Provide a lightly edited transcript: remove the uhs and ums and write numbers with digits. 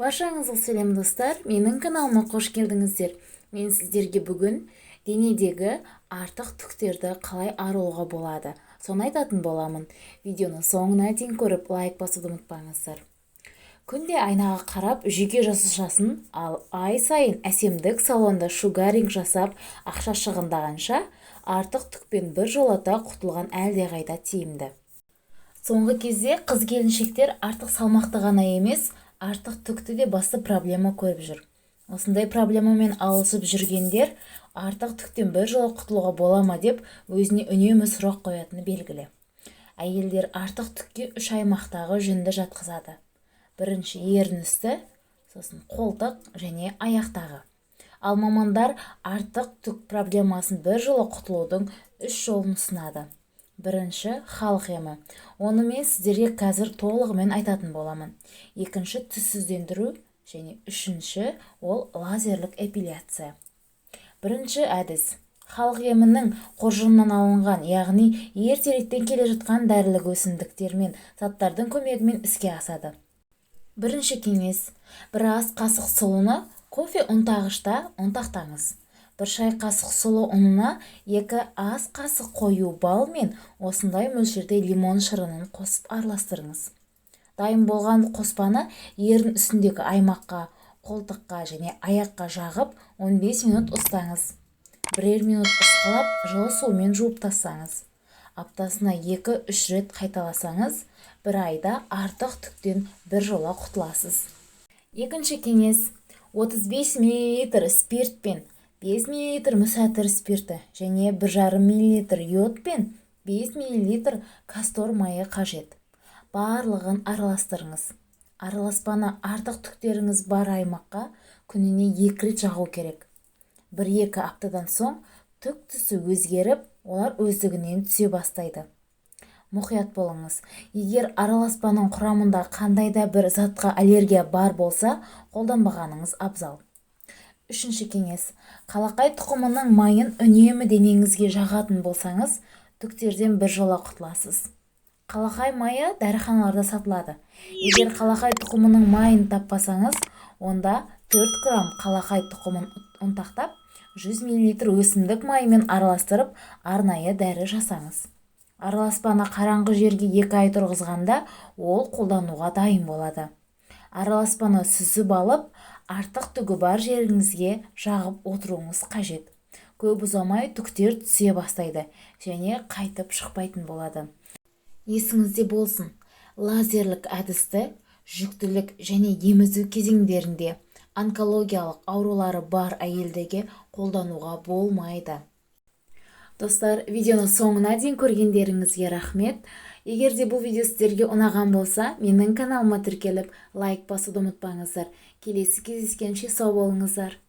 Баршаңызға сәлем, достар! Менің каналыма қош келдіңіздер. Мен сіздерге бүгін денедегі артық түктерді қалай арылуға болады, соны айтатын боламын. Видеоны соңына дейін көріп, лайк басуды ұмытпаңыздар. Күнде айнаға қарап жүйке жасушасын, ал ай сайын әсемдік салонда шугаринг жасап ақша шығындағанша, артық түкпен бір жолата құтылған әлдеқайда тиімді. Соңғы кезде қыз-келіншектер артық салмақты ғана емес, артық түкті де басты проблема көріп жүр. Осындай проблемамен алысып жүргендер артық түктен бір жола құтылуға бола ма деп өзіне үнемі сұрақ қоятыны белгілі. Әйелдер артық түкке үш аймақтағы жүнді жатқызады. Бірінші ерін үсті, сосын қолтық және аяқтағы. Ал мамандар артық түк проблемасын бір жола құтылудың үш жолын ұсынады. Бірінші – халық емі. Оны мен сіздерге қазір толығымен айтатын боламын. Екінші – түссіздендіру және үшінші ол лазерлік эпиляция. Бірінші әдіс – халық емінің қоржынынан алынған, яғни ертеректен келе жатқан дәрілік өсімдіктер мен заттардың көмегімен іске асады. Бірінші кеңес: бір ас қасық сұлыны кофе ұнтағышта ұнтақтаңыз. Бір шай қасық сұлы ұнына 2 ас қасық қою бал мен осындай мөлшерде лимон шырынын қосып араластырыңыз. Дайын болған қоспаны ерін үстіндегі аймаққа, қолтыққа және аяққа жағып, 15 минут ұстаңыз. Бірер минут ысқылап, жылы сумен жуып тастаңыз. Аптасына 2-3 рет қайталасаңыз, бір айда артық түктен бір жола құтыласыз. Екінші кеңес: 35 мл спирт пен 5 мл мүсәтір спирті және 1,5 мл йод пен 5 мл кастор майы қажет. Барлығын араластырыңыз. Араласпаны артық түктеріңіз бар аймаққа күніне 2 рет жағу керек. 1-2 аптадан соң түк түсі өзгеріп, олар өздігінен түсе бастайды. Мұқият болыңыз: егер араласпаның құрамында қандай да бір затқа аллергия бар болса, қолданбағаныңыз абзал. Үшінші кеңес: қалақай тұқымының майын үнемі денеңізге жағатын болсаңыз, түктерден бір жола құтыласыз. Қалақай майы дәріханаларда сатылады. Егер қалақай тұқымының майын таппасаңыз, онда 4 грамм қалақай тұқымын ұнтақтап, 100 мл өсімдік майымен араластырып, арнайы дәрі жасаңыз. Араласпаны қараңғы жерге 2 ай тұрғызғанда, ол қолдануға дайын болады. Араласпаны сүзіп алып, артық түгі бар жеріңізге жағып отыруыңыз қажет. Көп ұзамай түктер түсе бастайды және қайтып шықпайтын болады. Есіңізде болсын, лазерлік әдісті жүктілік және емізу кезеңдерінде, онкологиялық аурулары бар әйелдерге қолдануға болмайды. Достар, видеоны соңына дейін көргендеріңізге рахмет. Егер де бұл видео сіздерге ұнаған болса, менің каналыма тіркеліп, лайк басуды ұмытпаңыздар. Келесі кездескенше сау болыңыздар.